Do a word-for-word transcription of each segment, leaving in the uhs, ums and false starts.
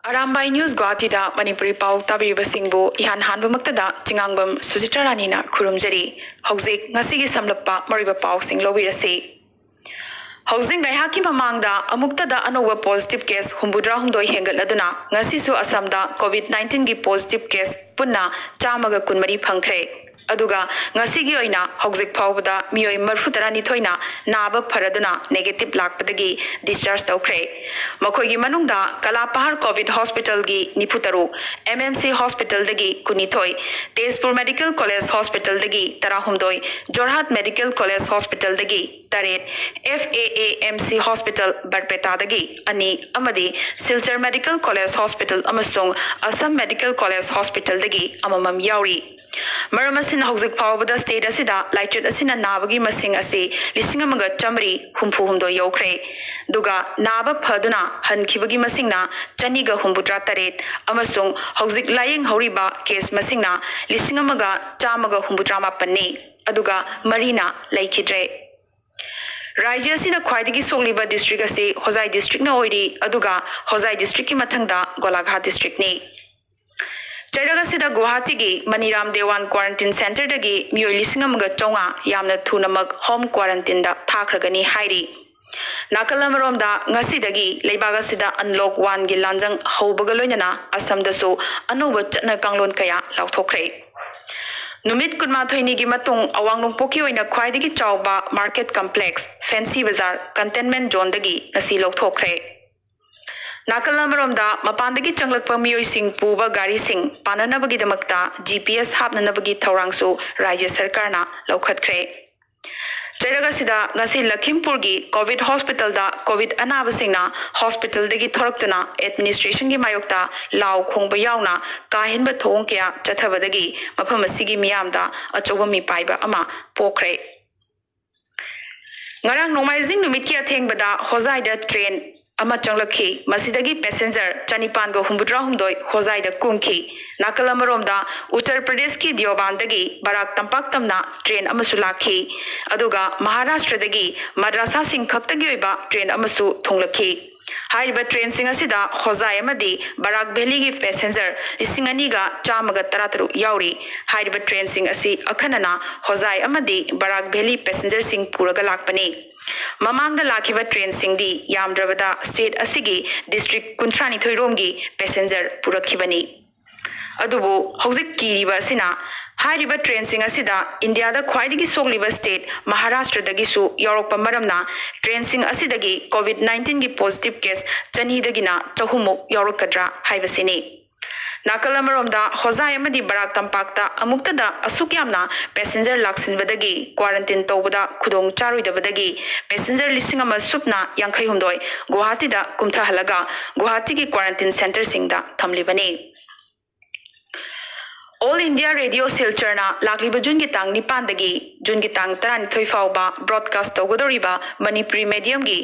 Arambai news ꯒꯨꯋꯥꯍꯥꯇꯤꯗ Manipuri ꯄꯥꯎ ꯇꯥꯕꯤꯔꯤꯕꯁꯤꯡꯕꯨ ꯏꯍꯥꯟ ꯍꯥꯟꯕꯃꯛꯇꯗ ꯆꯤꯉꯥꯡꯕꯝ ꯁꯨꯖꯤꯇ꯭ꯔ ꯔꯥꯅꯤꯅ ꯈꯨꯔꯨꯝꯖꯔꯤ꯫ ꯍꯧꯖꯤꯛ ꯉꯁꯤꯒꯤ ꯁꯝꯂꯞꯄ ꯃꯔꯨꯑꯣꯏꯕ ꯄꯥꯎꯁꯤꯡ ꯂꯧꯕꯤꯔꯁꯤ꯫ ꯍꯧꯖꯤꯛ ꯉꯥꯏꯍꯥꯛꯀꯤ ꯃꯃꯥꯡꯗ ꯑꯃꯨꯛꯇꯗ ꯑꯅꯧꯕ positive case ꯍꯨꯝꯐꯨꯇꯔꯥꯍꯨꯝꯗꯣꯏ ꯍꯦꯟꯒꯠꯂꯗꯨꯅ ꯉꯁꯤꯁꯨ ꯑꯁꯥꯝꯗ COVID nineteenꯒꯤ positive case ꯄꯨꯟꯅ ꯆꯥꯝꯃꯒ ꯀꯨꯟꯃꯔꯤ ꯐꯪꯈ꯭ꯔꯦ꯫ ꯑꯗꯨꯒ ꯉꯁꯤꯒꯤ ꯑꯣꯏꯅ ꯍꯧꯖꯤꯛ ꯐꯥꯎꯕꯗ ꯃꯤꯑꯣꯏ ꯃꯔꯤꯐꯨꯇꯔꯥꯅꯤꯊꯣꯏꯅ ꯅꯥꯕ ꯐꯔꯗꯨꯅ negative ꯂꯥꯛꯄꯗꯒꯤ discharge ꯇꯧꯈ꯭ꯔꯦ꯫ ꯃꯈꯣꯏꯒꯤ ꯃꯅꯨꯡꯗ ꯀꯂꯥꯄꯍꯥꯔ COVID hospitalꯒꯤ ꯅꯤꯐꯨꯇꯔꯨꯛ, MMC hospitalꯗꯒꯤ ꯀꯨꯟꯅꯤꯊꯣꯏ, ꯇꯦꯖꯄꯨꯔ Medical College hospitalꯗꯒꯤ ꯇꯔꯥꯍꯨꯝꯗꯣꯏ, ꯖꯣꯔꯍꯥꯠ Medical College hospitalꯗꯒꯤ ꯇꯔꯦꯠ, FAAMC hospital ꯕꯔꯄꯦꯇꯥꯗꯒꯤ ꯑꯅꯤ ꯑꯃꯗꯤ ꯁꯤꯜꯆꯔ Medical College hospital ꯑꯃꯁꯨꯡ ꯑꯁꯥꯝ Medical College hospitalꯗꯒꯤ ꯑꯃꯃꯝ ꯌꯥꯎꯔꯤ꯫ ꯃꯔꯝ ꯑꯁꯤꯅ ꯍꯧꯖꯤꯛ ꯐꯥꯎꯕꯗ state ꯑꯁꯤꯗ ꯂꯥꯏꯆꯠ ꯑꯁꯤꯅ ꯅꯥꯕꯒꯤ ꯃꯁꯤꯡ ꯑꯁꯤ ꯂꯤꯁꯤꯡ ꯑꯃꯒ ꯆꯥꯃꯔꯤ ꯍꯨꯝꯐꯨ ꯍꯨꯝꯗꯣꯏ ꯌꯧꯈ꯭ꯔꯦ꯫ ꯑꯗꯨꯒ ꯅꯥꯕ ꯐꯗꯨꯅ ꯍꯟꯈꯤꯕꯒꯤ ꯃꯁꯤꯡꯅ ꯆꯅꯤꯒ ꯍꯨꯝꯐꯨꯇꯔꯥ ꯇꯔꯦꯠ ꯑꯃꯁꯨꯡ ꯍꯧꯖꯤꯛ ꯂꯥꯌꯦꯡꯍꯧꯔꯤꯕ case ꯃꯁꯤꯡꯅ ꯂꯤꯁꯤꯡ ꯑꯃꯒ ꯆꯥꯝꯃꯒ ꯍꯨꯝꯐꯨꯇꯔꯥ ꯃꯥꯄꯟꯅꯤ, ꯑꯗꯨꯒ ꯃꯔꯤꯅ ꯂꯩꯈꯤꯗ꯭ꯔꯦ꯫ ꯔꯥꯖ꯭ꯌ ꯑꯁꯤꯗ ꯈ꯭ꯋꯥꯏꯗꯒꯤ ꯁꯣꯛꯂꯤꯕ district ꯑꯁꯤ ꯍꯣꯖꯥꯏ districtꯅ ꯑꯣꯏꯔꯤ, ꯑꯗꯨꯒ ꯍꯣꯖꯥꯏ districtꯀꯤ ꯃꯊꯪꯗ ꯒꯣꯂꯥꯘꯥꯠ districtꯅꯤ꯫ ꯆꯩꯔꯛ ꯑꯁꯤꯗ ꯒꯨꯋꯥꯍꯥꯇꯤꯒꯤ ꯃꯅꯤꯔꯥꯝ ꯗꯦꯋꯥꯟ quarantine centreꯗꯒꯤ ꯃꯤꯑꯣꯏ ꯂꯤꯁꯤꯡ ꯑꯃꯒ ꯆꯥꯝꯃꯉꯥ ꯌꯥꯝꯅ ꯊꯨꯅꯃꯛ home quarantineꯗ ꯊꯥꯈ꯭ꯔꯒꯅꯤ ꯍꯥꯏꯔꯤ꯫ ꯅꯥꯀꯜ ꯑꯃꯔꯣꯝꯗ ꯉꯁꯤꯗꯒꯤ ꯂꯩꯕꯥꯛ ꯑꯁꯤꯗ unlock oneꯒꯤ ꯂꯥꯟꯖꯪ ꯍꯧꯕꯒ ꯂꯣꯏꯅꯅ ꯑꯁꯥꯝꯗꯁꯨ ꯑꯅꯧꯕ ꯆꯠꯅ ꯀꯥꯡꯂꯣꯟ ꯀꯌꯥ ꯂꯥꯎꯊꯣꯛꯈ꯭ꯔꯦ꯫ ꯅꯨꯃꯤꯠ ꯀꯨꯟꯃꯥꯊꯣꯏꯅꯤꯒꯤ ꯃꯇꯨꯡ ꯑꯋꯥꯡ ꯅꯣꯡꯄꯣꯛꯀꯤ ꯑꯣꯏꯅ ꯈ꯭ꯋꯥꯏꯗꯒꯤ ꯆꯥꯎꯕ market complex, fancy bazaar, containment zoneꯗꯒꯤ ꯉꯁꯤ ꯂꯧꯊꯣꯛꯈ꯭ꯔꯦ꯫ ꯅꯥꯀꯜ ꯑꯃꯔꯣꯝꯗ ꯃꯄꯥꯟꯗꯒꯤ ꯆꯪꯂꯛꯄ ꯃꯤꯑꯣꯏꯁꯤꯡ ꯄꯨꯕ ꯒꯥꯔꯤꯁꯤꯡ ꯄꯥꯟꯅꯅꯕꯒꯤꯗꯃꯛꯇ GPS ꯍꯥꯞꯅꯅꯕꯒꯤ ꯊꯧꯔꯥꯡꯁꯨ ꯔꯥꯖ꯭ꯌ ꯁꯔꯀꯥꯔꯅ ꯂꯧꯈꯠꯈ꯭ꯔꯦ꯫ ꯆꯩꯔꯛ ꯑꯁꯤꯗ ꯉꯁꯤ ꯂꯈꯤꯝꯄꯨꯔꯒꯤ COVID hospitalꯗ COVID ꯑꯅꯥꯕꯁꯤꯡꯅ hospitalꯗꯒꯤ ꯊꯣꯔꯛꯇꯨꯅ administrationꯒꯤ ꯃꯥꯌꯣꯛꯇ ꯂꯥꯎ ꯈꯣꯡꯕ ꯌꯥꯎꯅ ꯀꯥ ꯍꯦꯟꯕ ꯊꯧꯑꯣꯡ ꯀꯌꯥ ꯆꯠꯊꯕꯗꯒꯤ ꯃꯐꯝ ꯑꯁꯤꯒꯤ ꯃꯤꯌꯥꯝꯗ ꯑꯆꯧꯕ ꯃꯤꯄꯥꯏꯕ ꯑꯃ ꯄꯣꯛꯈ꯭ꯔꯦ꯫ ꯉꯔꯥꯡ ꯅꯣꯡꯃꯥꯏꯖꯤꯡ ꯅꯨꯃꯤꯠꯀꯤ ꯑꯊꯦꯡꯕꯗ ꯍꯣꯖꯥꯏꯗ train ꯑꯃ ꯆꯪꯂꯛꯈꯤ꯫ ꯃꯁꯤꯗꯒꯤ passenger ꯆꯅꯤꯄꯥꯟꯒ ꯍꯨꯝꯐꯨꯇꯔꯥꯍꯨꯝꯗꯣꯏ ꯍꯣꯖꯥꯏꯗ ꯀꯨꯝꯈꯤ꯫ ꯅꯥꯀꯜ ꯑꯃꯔꯣꯝꯗ ꯎꯠꯇꯔ ꯄ꯭ꯔꯗꯦꯁꯀꯤ ꯗꯤꯌꯣꯕꯥꯟꯗꯒꯤ ꯕꯔꯥꯛ ꯇꯝꯄꯥꯛ ꯇꯝꯅ train ꯑꯃꯁꯨ ꯂꯥꯛꯈꯤ꯫ ꯑꯗꯨꯒ ꯃꯍꯥꯔꯥꯁꯇ꯭ꯔꯗꯒꯤ ꯃꯗ꯭ꯔꯥꯁꯥꯁꯤꯡ ꯈꯛꯇꯒꯤ ꯑꯣꯏꯕ train ꯑꯃꯁꯨ ꯊꯨꯡꯂꯛꯈꯤ꯫ ꯍꯥꯏꯔꯤꯕ ꯇ꯭ꯔꯦꯟꯁꯤꯡ ꯑꯁꯤꯗ ꯍꯣꯖꯥꯏ ꯑꯃꯗꯤ ꯕꯔꯥꯛ ꯚꯦꯂꯤꯒꯤ ꯄꯦꯁꯦꯟꯖꯔ ꯂꯤꯁꯤꯡ ꯑꯅꯤꯒ ꯆꯥꯝꯃꯒ ꯇꯔꯥꯇꯔꯨꯛ ꯌꯥꯎꯔꯤ꯫ ꯍꯥꯏꯔꯤꯕ ꯇ꯭ꯔꯦꯟꯁꯤꯡ ꯑꯁꯤ ꯑꯈꯟꯅꯅ ꯍꯣꯖꯥꯏ ꯑꯃꯗꯤ ꯕꯔꯥꯛ ꯚꯦꯂꯤ ꯄꯦꯁꯦꯟꯖꯔꯁꯤꯡ ꯄꯨꯔꯒ ꯂꯥꯛꯄꯅꯤ꯫ ꯃꯃꯥꯡꯗ ꯂꯥꯛꯈꯤꯕ ꯇ꯭ꯔꯦꯟꯁꯤꯡꯗꯤ ꯌꯥꯝꯗ꯭ꯔꯕꯗ ꯁ꯭ꯇꯦꯠ ꯑꯁꯤꯒꯤ ꯗꯤꯁꯇ꯭ꯔꯤꯛ ꯀꯨꯟꯊ꯭ꯔꯥꯅꯤꯊꯣꯏ ꯔꯣꯝꯒꯤ ꯄꯦꯁꯦꯟꯖꯔ ꯄꯨꯔꯛꯈꯤꯕꯅꯤ꯫ ꯑꯗꯨꯕꯨ ꯍꯧꯖꯤꯛ ꯀꯤꯔꯤꯕ ꯑꯁꯤꯅ ꯍꯥꯏꯔꯤꯕ ꯇ꯭ꯔꯦꯟꯁꯤꯡ ꯑꯁꯤꯗ ꯏꯟꯗꯤꯌꯥꯗ ꯈ꯭ꯋꯥꯏꯗꯒꯤ ꯁꯣꯛꯂꯤꯕ ꯁ꯭ꯇꯦꯠ ꯃꯍꯥꯔꯥꯁꯇ꯭ꯔꯗꯒꯤꯁꯨ ꯌꯥꯎꯔꯛꯄ ꯃꯔꯝꯅ ꯇ꯭ꯔꯦꯟꯁꯤꯡ ꯑꯁꯤꯗꯒꯤ ꯀꯣꯚꯤꯗ ꯅꯥꯏꯟꯇꯤꯟꯒꯤ ꯄꯣꯖꯤꯇꯤꯚ ꯀꯦꯁ ꯆꯅꯤꯗꯒꯤꯅ ꯆꯍꯨꯝꯃꯨꯛ ꯌꯥꯎꯔꯛꯀꯗ꯭ꯔꯥ ꯍꯥꯏꯕꯁꯤꯅꯤ꯫ ꯅꯥꯀꯜ ꯑꯃꯔꯣꯝꯗ ꯍꯣꯖꯥꯏ ꯑꯃꯗꯤ ꯕꯔꯥꯛ ꯇꯝꯄꯥꯛꯇ ꯑꯃꯨꯛꯇꯗ ꯑꯁꯨꯛ ꯌꯥꯝꯅ ꯄꯦꯁꯦꯟꯖꯔ ꯂꯥꯛꯁꯤꯟꯕꯗꯒꯤ ꯀ꯭ꯋꯥꯔꯟꯇꯤꯟ ꯇꯧꯕꯗ ꯈꯨꯗꯣꯡ ꯆꯥꯔꯣꯏꯗꯕꯗꯒꯤ ꯄꯦꯁꯦꯟꯖꯔ ꯂꯤꯁꯤꯡ ꯑꯃ ꯁꯨꯞꯅ ꯌꯥꯡꯈꯩ ꯍꯨꯝꯗꯣꯏ ꯒꯨꯋꯥꯍꯥꯇꯤꯗ ꯀꯨꯝꯊꯍꯜꯂꯒ ꯒꯨꯋꯥꯍꯥꯇꯤꯒꯤ ꯀ꯭ꯋꯥꯔꯟꯇꯤꯟ ꯁꯦꯟꯇꯔꯁꯤꯡꯗ ꯊꯝꯂꯤꯕꯅꯤ꯫ ꯑꯣꯜ ꯏꯟꯗꯤꯌꯥ ꯔꯦꯗꯤꯑꯣ ꯁꯤꯜꯆꯔꯅ ꯂꯥꯛꯂꯤꯕ ꯖꯨꯟꯒꯤ ꯇꯥꯡ ꯅꯤꯄꯥꯟꯗꯒꯤ ꯖꯨꯟꯒꯤ ꯇꯥꯡ ꯇꯔꯥꯅꯤꯊꯣꯏ ꯐꯥꯎꯕ ꯕ꯭ꯔꯣꯗꯀꯥꯁ ꯇꯧꯒꯗꯧꯔꯤꯕ ꯃꯅꯤꯄꯨꯔꯤ ꯃꯦꯗꯤꯌꯝꯒꯤ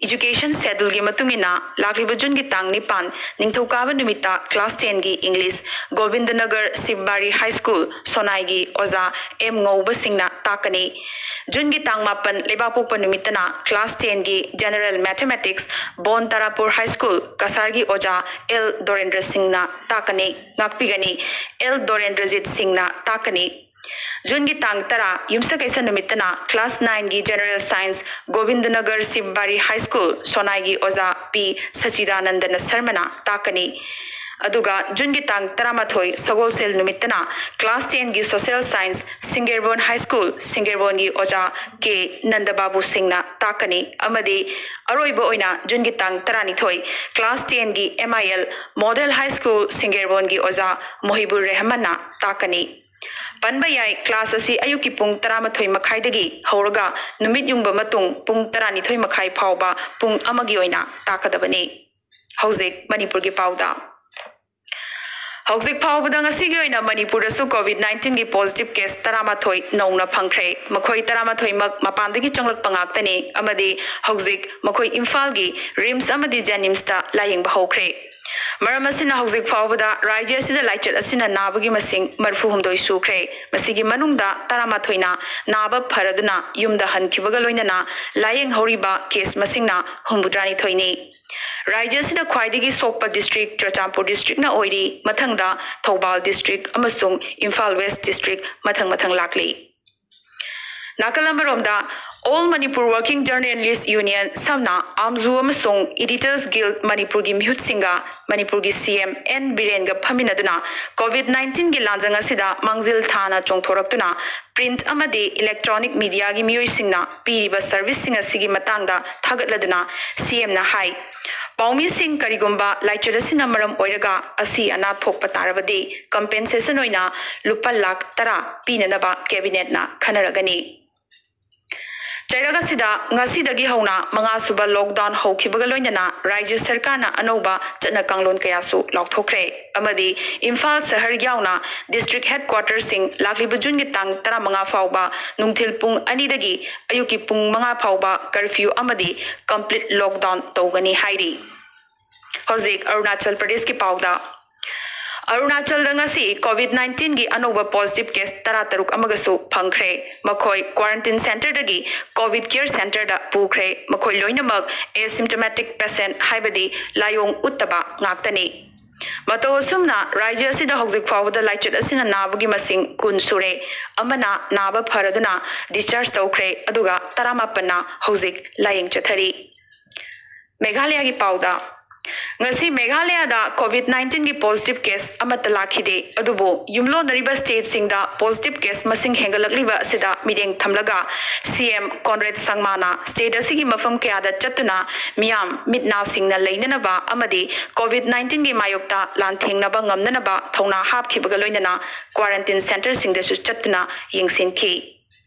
ꯏꯖꯨꯀꯦꯁꯟ ꯁꯦꯗꯨꯜꯒꯤ ꯃꯇꯨꯡ ꯏꯟꯅ ꯂꯥꯛꯂꯤꯕ ꯖꯨꯟꯒꯤ ꯇꯥꯡ ꯅꯤꯄꯥꯟ ꯅꯤꯡꯊꯧꯀꯥꯕ ꯅꯨꯃꯤꯠꯇ ꯀ꯭ꯂꯥꯁ ꯇꯦꯟꯒꯤ ꯏꯪꯂꯤꯁ ꯒꯣꯕꯤꯟꯗꯅꯒꯔ ꯁꯤꯕꯕꯥꯔꯤ ꯍꯥꯏ ꯁ꯭ꯀꯨꯜ ꯁꯣꯅꯥꯏꯒꯤ ꯑꯣꯖꯥ ꯑꯦꯝ ꯉꯧꯕꯁꯤꯡꯅ ꯇꯥꯛꯀꯅꯤ꯫ ꯖꯨꯟꯒꯤ ꯇꯥꯡ ꯃꯥꯄꯟ ꯂꯩꯕꯥꯛꯄꯣꯛꯄ ꯅꯨꯃꯤꯠꯇꯅ ꯀ꯭ꯂꯥꯁ ꯇꯦꯟꯒꯤ ꯖꯦꯅꯔꯦꯜ ꯃꯦꯊꯃꯦꯇꯤꯛꯁ ꯕꯣꯟ ꯇꯥꯔꯥꯄꯨꯔ ꯍꯥꯏ ꯁ꯭ꯀꯨꯜ ꯀꯁꯥꯔꯒꯤ ꯑꯣꯖꯥ ꯑꯦꯜ ꯗꯣꯔꯦꯟꯗ꯭ꯔ ꯁꯤꯡꯅ ꯇꯥꯛꯀꯅꯤ, ꯉꯥꯛꯄꯤꯒꯅꯤ꯫ ꯑꯦꯜ ꯗꯣꯔꯦꯟꯗ꯭ꯔꯖꯤꯠ ꯁꯤꯡꯅ ꯇꯥꯛꯀꯅꯤ꯫ ꯖꯨꯟꯒꯤ ꯇꯥꯡ ꯇꯔꯥ ꯌꯨꯝꯁꯀꯩꯁ ꯅꯨꯃꯤꯠꯇꯅ ꯀ꯭ꯂꯥꯁ ꯅꯥꯏꯟꯒꯤ ꯖꯦꯅꯔꯦꯜ ꯁꯥꯏꯟꯁ ꯒꯣꯕꯤꯟꯗꯅꯒꯔ ꯁꯤꯕꯕꯥꯔꯤ ꯍꯥꯏ ꯁ꯭ꯀꯨꯜ ꯁꯣꯅꯥꯏꯒꯤ ꯑꯣꯖꯥ ꯄꯤ ꯁꯆꯤꯗꯥꯅꯟꯗꯅ ꯁꯔꯃꯅ ꯇꯥꯛꯀꯅꯤ꯫ ꯑꯗꯨꯒ ꯖꯨꯟꯒꯤ ꯇꯥꯡ ꯇꯔꯥꯃꯥꯊꯣꯏ ꯁꯒꯣꯜꯁꯦꯜ ꯅꯨꯃꯤꯠꯇꯅ ꯀ꯭ꯂꯥꯁ ꯇꯦꯟꯒꯤ ꯁꯣꯁꯦꯜ ꯁꯥꯏꯟꯁ ꯁꯤꯡꯒꯦꯔꯕꯣꯟ ꯍꯥꯏ ꯁ꯭ꯀꯨꯜ ꯁꯤꯡꯒꯦꯔꯕꯣꯟꯒꯤ ꯑꯣꯖꯥ ꯀꯦ ꯅꯟꯗꯕꯥꯕꯨ ꯁꯤꯡꯅ ꯇꯥꯛꯀꯅꯤ ꯑꯃꯗꯤ ꯑꯔꯣꯏꯕ ꯑꯣꯏꯅ ꯖꯨꯟꯒꯤ ꯇꯥꯡ ꯇꯔꯥꯅꯤꯊꯣꯏ ꯀ꯭ꯂꯥꯁ ꯇꯦꯟꯒꯤ ꯑꯦꯝ ꯑꯥꯏ ꯑꯦꯜ ꯃꯣꯗꯦꯜ ꯍꯥꯏ ꯁ꯭ꯀꯨꯜ ꯁꯤꯡꯒꯦꯔꯕꯣꯟꯒꯤ ꯑꯣꯖꯥ ꯃꯣꯍꯤꯕꯨꯔ ꯔꯦꯍꯃꯟꯅ ꯇꯥꯛꯀꯅꯤ꯫ ꯄꯟꯕ ꯌꯥꯏ, ꯀ꯭ꯂꯥꯁ ꯑꯁꯤ ꯑꯌꯨꯛꯀꯤ ꯄꯨꯡ ꯇꯔꯥꯃꯥꯊꯣꯏ ꯃꯈꯥꯏꯗꯒꯤ ꯍꯧꯔꯒ ꯅꯨꯃꯤꯠ ꯌꯨꯡꯕ ꯃꯇꯨꯡ ꯄꯨꯡ ꯇꯔꯥꯅꯤꯊꯣꯏ ꯃꯈꯥꯏ ꯐꯥꯎꯕ ꯄꯨꯡ ꯑꯃꯒꯤ ꯑꯣꯏꯅ ꯇꯥꯛꯀꯗꯕꯅꯤ꯫ ꯍꯧꯖꯤꯛ ꯃꯅꯤꯄꯨꯔꯒꯤ ꯄꯥꯎꯗ꯫ ꯍꯧꯖꯤꯛ ꯐꯥꯎꯕꯗ ꯉꯁꯤꯒꯤ ꯑꯣꯏꯅ ꯃꯅꯤꯄꯨꯔꯗꯁꯨ ꯀꯣꯚꯤꯗ ꯅꯥꯏꯟꯇꯤꯟꯒꯤ ꯄꯣꯖꯤꯇꯤꯚ ꯀꯦꯁ ꯇꯔꯥꯃꯥꯊꯣꯏ ꯅꯧꯅ ꯐꯪꯈ꯭ꯔꯦ꯫ ꯃꯈꯣꯏ ꯇꯔꯥꯃꯥꯊꯣꯏꯃꯛ ꯃꯄꯥꯟꯗꯒꯤ ꯆꯪꯂꯛꯄ ꯉꯥꯛꯇꯅꯤ ꯑꯃꯗꯤ ꯍꯧꯖꯤꯛ ꯃꯈꯣꯏ ꯏꯝꯐꯥꯜꯒꯤ ꯔꯤꯝꯁ ꯑꯃꯗꯤ ꯖꯦꯅꯤꯝꯁꯇ ꯂꯥꯌꯦꯡꯕ ꯍꯧꯈ꯭ꯔꯦ꯫ ꯃꯔꯝ ꯑꯁꯤꯅ ꯍꯧꯖꯤꯛ ꯐꯥꯎꯕꯗ ꯔꯥꯖ꯭ꯌ ꯑꯁꯤꯗ ꯂꯥꯏꯆꯠ ꯑꯁꯤꯅ ꯅꯥꯕꯒꯤ ꯃꯁꯤꯡ ꯃꯔꯤꯐꯨ ꯍꯨꯝꯗꯣꯏ ꯁꯨꯈ꯭ꯔꯦ꯫ ꯃꯁꯤꯒꯤ ꯃꯅꯨꯡꯗ ꯇꯔꯥꯃꯥꯊꯣꯏꯅ ꯅꯥꯕ ꯐꯔꯗꯨꯅ ꯌꯨꯝꯗ ꯍꯟꯈꯤꯕꯒ ꯂꯣꯏꯅꯅ ꯂꯥꯌꯦꯡꯍꯧꯔꯤꯕ ꯀꯦꯁ ꯃꯁꯤꯡꯅ ꯍꯨꯝꯐꯨꯇꯔꯥꯅꯤꯊꯣꯏꯅꯤ꯫ ꯔꯥꯖ꯭ꯌ ꯑꯁꯤꯗ ꯈ꯭ꯋꯥꯏꯗꯒꯤ ꯁꯣꯛꯄ ꯗꯤꯁꯇ꯭ꯔꯤꯛ ꯆꯨꯔꯆꯥꯟꯄꯨꯔ ꯗꯤꯁꯇ꯭ꯔꯤꯛꯅ ꯑꯣꯏꯔꯤ, ꯃꯊꯪꯗ ꯊꯧꯕꯥꯜ ꯗꯤꯁꯇ꯭ꯔꯤꯛ ꯑꯃꯁꯨꯡ ꯏꯝꯐꯥꯜ ꯋꯦꯁ ꯗꯤꯁꯇ꯭ꯔꯤꯛ ꯃꯊꯪ ꯃꯊꯪ ꯂꯥꯛꯂꯤ꯫ ꯅꯥꯀꯜ ꯑꯃꯔꯣꯝꯗ, All Manipur Working Journalist Union, ꯁꯝꯅ ꯑꯥꯝꯖꯨ ꯑꯃꯁꯨꯡ Editors Guild ꯃꯅꯤꯄꯨꯔꯒꯤ ꯃꯤꯍꯨꯠꯁꯤꯡꯒ ꯃꯅꯤꯄꯨꯔꯒꯤ ꯁꯤ ꯑꯦꯝ ꯑꯦꯟ ꯕꯤꯔꯦꯟꯒ ꯐꯝꯃꯤꯟꯅꯗꯨꯅ COVID nineteenꯒꯤ ꯂꯥꯟꯖꯪ ꯑꯁꯤꯗ ꯃꯥꯡꯖꯤꯜ ꯊꯥꯅ ꯆꯣꯡꯊꯣꯔꯛꯇꯨꯅ print ꯑꯃꯗꯤ electronic mediaꯒꯤ ꯃꯤꯑꯣꯏꯁꯤꯡꯅ ꯄꯤꯔꯤꯕ serviceꯁꯤꯡ ꯑꯁꯤꯒꯤ ꯃꯇꯥꯡꯗ ꯊꯥꯒꯠꯂꯗꯨꯅ ꯁꯤ ꯑꯦꯝꯅ ꯍꯥꯏ, ꯄꯥꯎꯃꯤꯁꯤꯡ ꯀꯔꯤꯒꯨꯝꯕ ꯂꯥꯏꯆꯠ ꯑꯁꯤꯅ ꯃꯔꯝ ꯑꯣꯏꯔꯒ ꯑꯁꯤ ꯑꯅꯥ ꯊꯣꯛꯄ ꯇꯥꯔꯕꯗꯤ compensation ꯑꯣꯏꯅ ꯂꯨꯄꯥ ꯂꯥꯈ ꯇꯔꯥ ꯄꯤꯅꯅꯕ cabinetꯅ ꯈꯟꯅꯔꯒꯅꯤ꯫ ꯆꯩꯔꯛ ꯑꯁꯤꯗ ꯉꯁꯤꯗꯒꯤ ꯍꯧꯅ ꯃꯉꯥꯁꯨꯕ lockdown ꯍꯧꯈꯤꯕꯒ ꯂꯣꯏꯅꯅ ꯔꯥꯖ꯭ꯌ ꯁꯔꯀꯥꯔꯅ ꯑꯅꯧꯕ ꯆꯠꯅ ꯀꯥꯡꯂꯣꯟ ꯀꯌꯥꯁꯨ ꯂꯥꯎꯊꯣꯛꯈ꯭ꯔꯦ ꯑꯃꯗꯤ ꯏꯝꯐꯥꯜ ꯁꯍꯔ ꯌꯥꯎꯅ district headquarterꯁꯤꯡ ꯂꯥꯛꯂꯤꯕ ꯖꯨꯟꯒꯤ ꯇꯥꯡ ꯇꯔꯥꯃꯉꯥ ꯐꯥꯎꯕ ꯅꯨꯡꯊꯤꯜ ꯄꯨꯡ ꯑꯅꯤꯗꯒꯤ ꯑꯌꯨꯛꯀꯤ ꯄꯨꯡ ꯃꯉꯥ ꯐꯥꯎꯕ curfew ꯑꯃꯗꯤ complete lockdown ꯇꯧꯒꯅꯤ ꯍꯥꯏꯔꯤ꯫ ꯍꯧꯖꯤꯛ ꯑꯔꯨꯅꯥꯆꯜ ꯄ꯭ꯔꯗꯦꯁꯀꯤ ꯄꯥꯎꯗ꯫ ꯑꯔꯨꯅꯥꯆꯜꯗ ꯉꯁꯤ COVID nineteenꯒꯤ ꯑꯅꯧꯕ positive case ꯇꯔꯥꯇꯔꯨꯛ ꯑꯃꯒꯁꯨ ꯐꯪꯈ꯭ꯔꯦ꯫ ꯃꯈꯣꯏ quarantine centreꯗꯒꯤ COVID care centreꯗ ꯄꯨꯈ꯭ꯔꯦ꯫ ꯃꯈꯣꯏ ꯂꯣꯏꯅꯃꯛ asymptomatic patient, ꯍꯥꯏꯕꯗꯤ ꯂꯥꯏꯑꯣꯡ ꯎꯠꯇꯕ ꯉꯥꯛꯇꯅꯤ꯫ ꯃꯇꯧ ꯑꯁꯨꯝꯅ ꯔꯥꯖ꯭ꯌ ꯑꯁꯤꯗ ꯍꯧꯖꯤꯛ ꯐꯥꯎꯕꯗ ꯂꯥꯏꯆꯠ ꯑꯁꯤꯅ ꯅꯥꯕꯒꯤ ꯃꯁꯤꯡ ꯀꯨꯟ ꯁꯨꯔꯦ꯫ ꯑꯃꯅ ꯅꯥꯕ ꯐꯔꯗꯨꯅ discharge ꯇꯧꯈ꯭ꯔꯦ, ꯑꯗꯨꯒ ꯇꯔꯥꯃꯥꯄꯟꯅ ꯍꯧꯖꯤꯛ ꯂꯥꯌꯦꯡ ꯆꯠꯊꯔꯤ꯫ ꯃꯦꯘꯥꯂꯌꯥꯒꯤ ꯄꯥꯎꯗ꯫ ꯉꯁꯤ ꯃꯦꯘꯥꯂꯌꯥꯗ COVID nineteenꯒꯤ positive case ꯑꯃꯠꯇ ꯂꯥꯛꯈꯤꯗꯦ, ꯑꯗꯨꯕꯨ ꯌꯨꯝꯂꯣꯟꯅꯔꯤꯕ stateꯁꯤꯡꯗ positive case ꯃꯁꯤꯡ ꯍꯦꯟꯒꯠꯂꯛꯂꯤꯕ ꯑꯁꯤꯗ ꯃꯤꯠꯌꯦꯡ ꯊꯝꯂꯒ ꯁꯤ ꯑꯦꯝ ꯀꯣꯟꯔꯦꯗ ꯁꯪꯃꯥꯅ state ꯑꯁꯤꯒꯤ ꯃꯐꯝ ꯀꯌꯥꯗ ꯆꯠꯇꯨꯅ ꯃꯤꯌꯥꯝ ꯃꯤꯠ ꯅꯥ ꯁꯤꯡꯅ ꯂꯩꯅꯅꯕ ꯑꯃꯗꯤ COVID nineteenꯒꯤ ꯃꯥꯌꯣꯛꯇ ꯂꯥꯟꯊꯦꯡꯅꯕ ꯉꯝꯅꯅꯕ ꯊꯧꯅꯥ ꯍꯥꯞꯈꯤꯕꯒ ꯂꯣꯏꯅꯅ quarantine centreꯁꯤꯡꯗꯁꯨ ꯆꯠꯇꯨꯅ ꯌꯦꯡꯁꯤꯟꯈꯤ꯫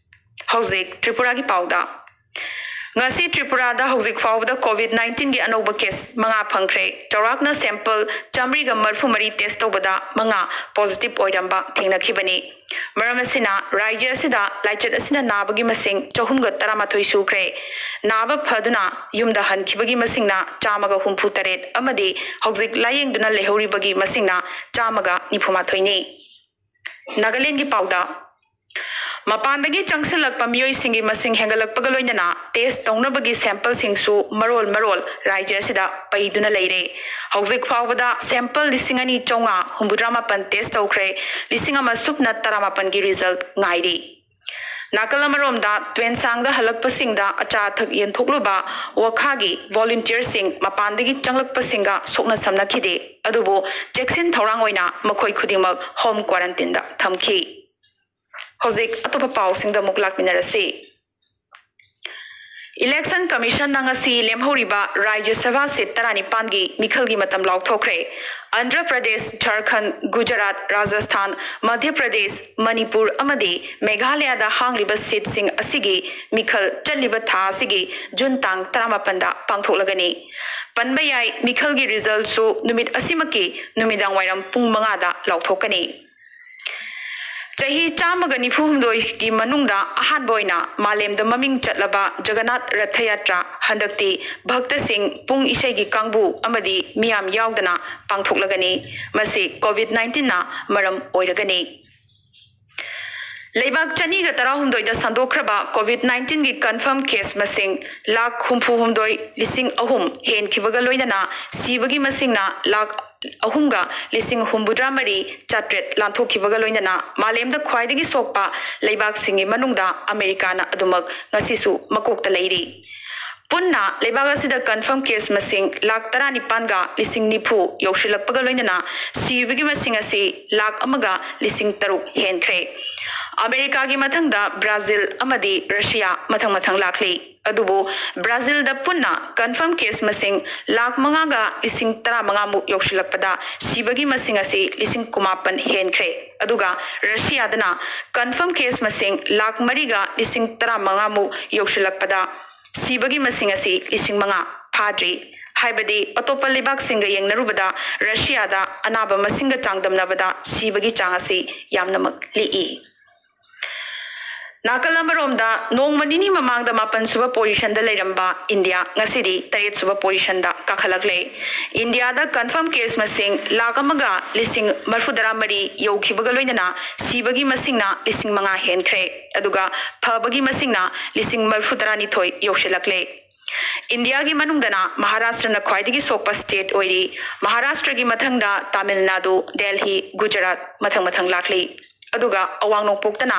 ꯍꯧꯖꯤꯛ ꯇ꯭ꯔꯤꯄꯨꯔꯥꯒꯤ ꯄꯥꯎꯗ꯫ ꯉꯁꯤ ꯇ꯭ꯔꯤꯄꯨꯔꯥꯗ ꯍꯧꯖꯤꯛ ꯐꯥꯎꯕꯗ ꯀꯣꯚꯤꯗ ꯅꯥꯏꯟꯇꯤꯟꯒꯤ ꯑꯅꯧꯕ ꯀꯦꯁ ꯃꯉꯥ ꯐꯪꯈ꯭ꯔꯦ꯫ ꯆꯥꯎꯔꯥꯛꯅ ꯁꯦꯝꯄꯜ ꯆꯥꯃꯔꯤꯒ ꯃꯔꯤꯐꯨ ꯃꯔꯤ ꯇꯦꯁ ꯇꯧꯕꯗ ꯃꯉꯥ ꯄꯣꯖꯤꯇꯤꯚ ꯑꯣꯏꯔꯝꯕ ꯊꯦꯡꯅꯈꯤꯕꯅꯤ꯫ ꯃꯔꯝ ꯑꯁꯤꯅ ꯔꯥꯖ꯭ꯌ ꯑꯁꯤꯗ ꯂꯥꯏꯆꯠ ꯑꯁꯤꯅ ꯅꯥꯕꯒꯤ ꯃꯁꯤꯡ ꯆꯍꯨꯝꯒ ꯇꯔꯥꯃꯥꯊꯣꯏ ꯁꯨꯈ꯭ꯔꯦ꯫ ꯅꯥꯕ ꯐꯗꯨꯅ ꯌꯨꯝꯗ ꯍꯟꯈꯤꯕꯒꯤ ꯃꯁꯤꯡꯅ ꯆꯥꯝꯃꯒ ꯍꯨꯝꯐꯨ ꯇꯔꯦꯠ ꯑꯃꯗꯤ ꯍꯧꯖꯤꯛ ꯂꯥꯌꯦꯡꯗꯨꯅ ꯂꯩꯍꯧꯔꯤꯕꯒꯤ ꯃꯁꯤꯡꯅ ꯆꯥꯝꯃꯒ ꯅꯤꯐꯨ ꯃꯥꯊꯣꯏꯅꯤ꯫ ꯅꯥꯒꯥꯂꯦꯟꯒꯤ ꯄꯥꯎꯗ, ꯃꯄꯥꯟꯗꯒꯤ ꯆꯪꯁꯤꯜꯂꯛꯄ ꯃꯤꯑꯣꯏꯁꯤꯡꯒꯤ ꯃꯁꯤꯡ ꯍꯦꯟꯒꯠꯂꯛꯄꯒ ꯂꯣꯏꯅꯅ ꯇꯦꯁ ꯇꯧꯅꯕꯒꯤ ꯁꯦꯝꯄꯜꯁꯤꯡꯁꯨ ꯃꯔꯣꯜ ꯃꯔꯣꯜ ꯔꯥꯖ꯭ꯌ ꯑꯁꯤꯗ ꯄꯩꯗꯨꯅ ꯂꯩꯔꯦ꯫ ꯍꯧꯖꯤꯛ ꯐꯥꯎꯕꯗ ꯁꯦꯝꯄꯜ ꯂꯤꯁꯤꯡ ꯑꯅꯤ ꯆꯥꯝꯃꯉꯥ ꯍꯨꯝꯐꯨꯇꯔꯥ ꯃꯥꯄꯟ ꯇꯦꯁ ꯇꯧꯈ꯭ꯔꯦ꯫ ꯂꯤꯁꯤꯡ ꯑꯃ ꯁꯨꯞꯅ ꯇꯔꯥꯃꯥꯄꯟꯒꯤ ꯔꯤꯖꯜꯠ ꯉꯥꯏꯔꯤ꯫ ꯅꯥꯀꯜ ꯑꯃꯔꯣꯝꯗ, ꯇ꯭ꯋꯦꯟꯁꯥꯡꯗ ꯍꯜꯂꯛꯄꯁꯤꯡꯗ ꯑꯆꯥ ꯑꯊꯛ ꯌꯦꯟꯊꯣꯛꯂꯨꯕ ꯋꯥꯈꯥꯒꯤ ꯚꯣꯂꯨꯟꯇꯤꯌꯔꯁꯤꯡ ꯃꯄꯥꯟꯗꯒꯤ ꯆꯪꯂꯛꯄꯁꯤꯡꯒ ꯁꯣꯛꯅ ꯁꯝꯅꯈꯤꯗꯦ꯫ ꯑꯗꯨꯕꯨ ꯆꯦꯛꯁꯤꯟ ꯊꯧꯔꯥꯡ ꯑꯣꯏꯅ ꯃꯈꯣꯏ ꯈꯨꯗꯤꯡꯃꯛ ꯍꯣꯝ ꯀ꯭ꯋꯥꯔꯟꯇꯤꯟꯗ ꯊꯝꯈꯤ꯫ ꯍꯧꯖꯤꯛ ꯑꯇꯣꯞꯄ ꯄꯥꯎꯁꯤꯡꯗ ꯑꯃꯨꯛ ꯂꯥꯛꯃꯤꯟꯅꯔꯁꯤ꯫ ꯏꯂꯦꯛꯁꯟ ꯀꯃꯤꯁꯟꯅ ꯉꯁꯤ ꯂꯦꯝꯍꯧꯔꯤꯕ ꯔꯥꯖ꯭ꯌ ꯁꯚꯥ ꯁꯤꯠ ꯇꯔꯥꯅꯤꯄꯥꯟꯒꯤ ꯃꯤꯈꯜꯒꯤ ꯃꯇꯝ ꯂꯥꯎꯊꯣꯛꯈ꯭ꯔꯦ꯫ ꯑꯟꯙ꯭ꯔ ꯄ꯭ꯔꯗꯦꯁ, ꯖꯔꯈꯟꯗ, ꯒꯨꯖꯔꯥꯠ, ꯔꯥꯖꯁꯊꯥꯟ, ꯃꯙ꯭ꯌ ꯄ꯭ꯔꯗꯦꯁ, ꯃꯅꯤꯄꯨꯔ ꯑꯃꯗꯤ ꯃꯦꯘꯥꯂꯌꯥꯗ ꯍꯥꯡꯂꯤꯕ ꯁꯤꯠꯁꯤꯡ ꯑꯁꯤꯒꯤ ꯃꯤꯈꯜ ꯆꯠꯂꯤꯕ ꯊꯥ ꯑꯁꯤꯒꯤ ꯖꯨꯟ ꯇꯥꯡ ꯇꯔꯥꯃꯥꯄꯟꯗ ꯄꯥꯡꯊꯣꯛꯂꯒꯅꯤ꯫ ꯄꯟꯕ ꯌꯥꯏ, ꯃꯤꯈꯜꯒꯤ ꯔꯤꯖꯜꯠꯁꯨ ꯅꯨꯃꯤꯠ ꯑꯁꯤꯃꯛꯀꯤ ꯅꯨꯃꯤꯗꯥꯡ ꯋꯥꯏꯔꯝ ꯄꯨꯡ ꯃꯉꯥꯗ ꯂꯥꯎꯊꯣꯛꯀꯅꯤ꯫ ꯆꯍꯤ ꯆꯥꯝꯃꯒ ꯅꯤꯐꯨ ꯍꯨꯝꯗꯣꯏꯒꯤ ꯃꯅꯨꯡꯗ ꯑꯍꯥꯟꯕ ꯑꯣꯏꯅ ꯃꯥꯂꯦꯝꯗ ꯃꯃꯤꯡ ꯆꯠꯂꯕ ꯖꯒꯟꯅꯥꯊ ꯔꯊ ꯌꯥꯇ꯭ꯔꯥ ꯍꯟꯗꯛꯇꯤ ꯚꯛꯇꯁꯤꯡ, ꯄꯨꯡ ꯏꯁꯩꯒꯤ ꯀꯥꯡꯕꯨ ꯑꯃꯗꯤ ꯃꯤꯌꯥꯝ ꯌꯥꯎꯗꯅ ꯄꯥꯡꯊꯣꯛꯂꯒꯅꯤ꯫ ꯃꯁꯤ ꯀꯣꯚꯤꯗ ꯅꯥꯏꯟꯇꯤꯟꯅ ꯃꯔꯝ ꯑꯣꯏꯔꯒꯅꯤ꯫ ꯂꯩꯕꯥꯛ ꯆꯅꯤꯒ ꯇꯔꯥꯍꯨꯝꯗꯣꯏꯗ ꯁꯟꯗꯣꯛꯈ꯭ꯔꯕ ꯀꯣꯚꯤꯗ ꯅꯥꯏꯟꯇꯤꯟꯒꯤ ꯀꯟꯐꯥꯔꯝ ꯀꯦꯁ ꯃꯁꯤꯡ ꯂꯥꯈ ꯍꯨꯝꯐꯨ ꯍꯨꯝꯗꯣꯏ ꯂꯤꯁꯤꯡ ꯑꯍꯨꯝ ꯍꯦꯟꯈꯤꯕꯒ ꯂꯣꯏꯅꯅ ꯁꯤꯕꯒꯤ ꯃꯁꯤꯡꯅ ꯂꯥꯈ ꯑꯍꯨꯝꯒ ꯂꯤꯁꯤꯡ ꯍꯨꯝꯐꯨꯇꯔꯥ ꯃꯔꯤ ꯆꯥꯇ꯭ꯔꯦꯠ ꯂꯥꯟꯊꯣꯛꯈꯤꯕꯒ ꯂꯣꯏꯅꯅ ꯃꯥꯂꯦꯝꯗ ꯈ꯭ꯋꯥꯏꯗꯒꯤ ꯁꯣꯛꯄ ꯂꯩꯕꯥꯛꯁꯤꯡꯒꯤ ꯃꯅꯨꯡꯗ ꯑꯃꯦꯔꯤꯀꯥꯅ ꯑꯗꯨꯃꯛ ꯉꯁꯤꯁꯨ ꯃꯀꯣꯛꯇ ꯂꯩꯔꯤ꯫ ꯄꯨꯟꯅ ꯂꯩꯕꯥꯛ ꯑꯁꯤꯗ ꯀꯟꯐꯥꯔꯝ ꯀꯦꯁ ꯃꯁꯤꯡ ꯂꯥꯈ ꯇꯔꯥꯅꯤꯄꯥꯟꯒ ꯂꯤꯁꯤꯡ ꯅꯤꯐꯨ ꯌꯧꯁꯤꯜꯂꯛꯄꯒ ꯂꯣꯏꯅꯅ ꯁꯤꯕꯒꯤ ꯃꯁꯤꯡ ꯑꯁꯤ ꯂꯥꯈ ꯑꯃꯒ ꯂꯤꯁꯤꯡ ꯇꯔꯨꯛ ꯍꯦꯟꯈ꯭ꯔꯦ꯫ ꯑꯃꯦꯔꯤꯀꯥꯒꯤ ꯃꯊꯪꯗ ꯕ꯭ꯔꯥꯖꯤꯜ ꯑꯃꯗꯤ ꯔꯁꯤꯌꯥ ꯃꯊꯪ ꯃꯊꯪ ꯂꯥꯛꯂꯤ꯫ ꯑꯗꯨꯕꯨ ꯕ꯭ꯔꯥꯖꯤꯜꯗ ꯄꯨꯟꯅ ꯀꯟꯐꯥꯔꯝ ꯀꯦꯁ ꯃꯁꯤꯡ ꯂꯥꯈ ꯃꯉꯥꯒ ꯂꯤꯁꯤꯡ ꯇꯔꯥꯃꯉꯥꯃꯨꯛ ꯌꯧꯁꯤꯜꯂꯛꯄꯗ ꯁꯤꯕꯒꯤ ꯃꯁꯤꯡ ꯑꯁꯤ ꯂꯤꯁꯤꯡ ꯀꯨꯟꯃꯥꯄꯟ ꯍꯦꯟꯈ꯭ꯔꯦ꯫ ꯑꯗꯨꯒ ꯔꯁꯤꯌꯥꯗꯅ ꯀꯟꯐꯥꯔꯝ ꯀꯦꯁ ꯃꯁꯤꯡ ꯂꯥꯈ ꯃꯔꯤꯒ ꯂꯤꯁꯤꯡ ꯇꯔꯥꯃꯉꯥꯃꯨꯛ ꯌꯧꯁꯤꯜꯂꯛꯄꯗ ꯁꯤꯕꯒꯤ ꯃꯁꯤꯡ ꯑꯁꯤ ꯂꯤꯁꯤꯡ ꯃꯉꯥ ꯐꯥꯗ꯭ꯔꯤ꯫ ꯍꯥꯏꯕꯗꯤ ꯑꯇꯣꯞꯄ ꯂꯩꯕꯥꯛꯁꯤꯡꯒ ꯌꯦꯡꯅꯔꯨꯕꯗ ꯔꯁꯤꯌꯥꯗ ꯑꯅꯥꯕ ꯃꯁꯤꯡꯒ ꯆꯥꯡꯗꯝꯅꯕꯗ ꯁꯤꯕꯒꯤ ꯆꯥꯡ ꯑꯁꯤ ꯌꯥꯝꯅꯃꯛ ꯂꯤꯛꯏ꯫ ꯅꯥꯀꯜ ꯑꯃꯔꯣꯝꯗ ꯅꯣꯡꯃ ꯅꯤꯅꯤ ꯃꯃꯥꯡꯗ ꯃꯥꯄꯟ ꯁꯨꯕ ꯄꯣꯖꯤꯁꯟꯗ ꯂꯩꯔꯝꯕ ꯏꯟꯗꯤꯌꯥ ꯉꯁꯤꯗꯤ ꯇꯔꯦꯠ ꯁꯨꯕ ꯄꯣꯖꯤꯁꯟꯗ ꯀꯥꯈꯠꯂꯛꯂꯦ꯫ ꯏꯟꯗꯤꯌꯥꯗ ꯀꯟꯐꯥꯔꯝ ꯀꯦꯁ ꯃꯁꯤꯡ ꯂꯥꯈ ꯑꯃꯒ ꯂꯤꯁꯤꯡ ꯃꯔꯤꯐꯨ ꯇꯔꯥ ꯃꯔꯤ ꯌꯧꯈꯤꯕꯒ ꯂꯣꯏꯅꯅ ꯁꯤꯕꯒꯤ ꯃꯁꯤꯡꯅ ꯂꯤꯁꯤꯡ ꯃꯉꯥ ꯍꯦꯟꯈ꯭ꯔꯦ꯫ ꯑꯗꯨꯒ ꯐꯕꯒꯤ ꯃꯁꯤꯡꯅ ꯂꯤꯁꯤꯡ ꯃꯔꯤꯐꯨ ꯇꯔꯥꯅꯤꯊꯣꯏ ꯌꯧꯁꯤꯜꯂꯛꯂꯦ꯫ ꯏꯟꯗꯤꯌꯥꯒꯤ ꯃꯅꯨꯡꯗꯅ ꯃꯍꯥꯔꯥꯁꯇ꯭ꯔꯅ ꯈ꯭ꯋꯥꯏꯗꯒꯤ ꯁꯣꯛꯄ ꯁ꯭ꯇꯦꯠ ꯑꯣꯏꯔꯤ꯫ ꯃꯍꯥꯔꯥꯁꯇ꯭ꯔꯒꯤ ꯃꯊꯪꯗ ꯇꯥꯃꯤꯜ ꯅꯥꯗꯨ, ꯗꯦꯜꯍꯤ, ꯒꯨꯖꯔꯥꯠ ꯃꯊꯪ ꯃꯊꯪ ꯂꯥꯛꯂꯤ꯫ ꯑꯗꯨꯒ ꯑꯋꯥꯡ ꯅꯣꯡꯄꯣꯛꯇꯅ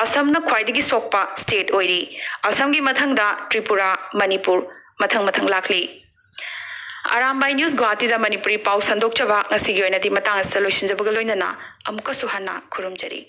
ꯑꯁꯝꯅ ꯈ꯭ꯋꯥꯏꯗꯒꯤ ꯁꯣꯛꯄ ꯁ꯭ꯇꯦꯠ ꯑꯣꯏꯔꯤ꯫ ꯑꯁꯝꯒꯤ ꯃꯊꯪꯗ ꯇ꯭ꯔꯤꯄꯨꯔꯥ, ꯃꯅꯤꯄꯨꯔ ꯃꯊꯪ ꯃꯊꯪ ꯂꯥꯛꯂꯤ꯫ ꯑꯔꯥꯝꯕꯥꯏ ꯅ꯭ꯌꯨꯁ ꯒꯨꯋꯥꯍꯥꯇꯤꯗ ꯃꯅꯤꯄꯨꯔꯤ ꯄꯥꯎ ꯁꯟꯗꯣꯛꯆꯕ ꯉꯁꯤꯒꯤ ꯑꯣꯏꯅꯗꯤ ꯃꯇꯥꯡ ꯑꯁꯤꯗ ꯂꯣꯏꯁꯤꯟꯖꯕꯒ ꯂꯣꯏꯅꯅ ꯑꯃꯨꯛꯀꯁꯨ ꯍꯟꯅ ꯈꯨꯔꯨꯝꯖꯔꯤ꯫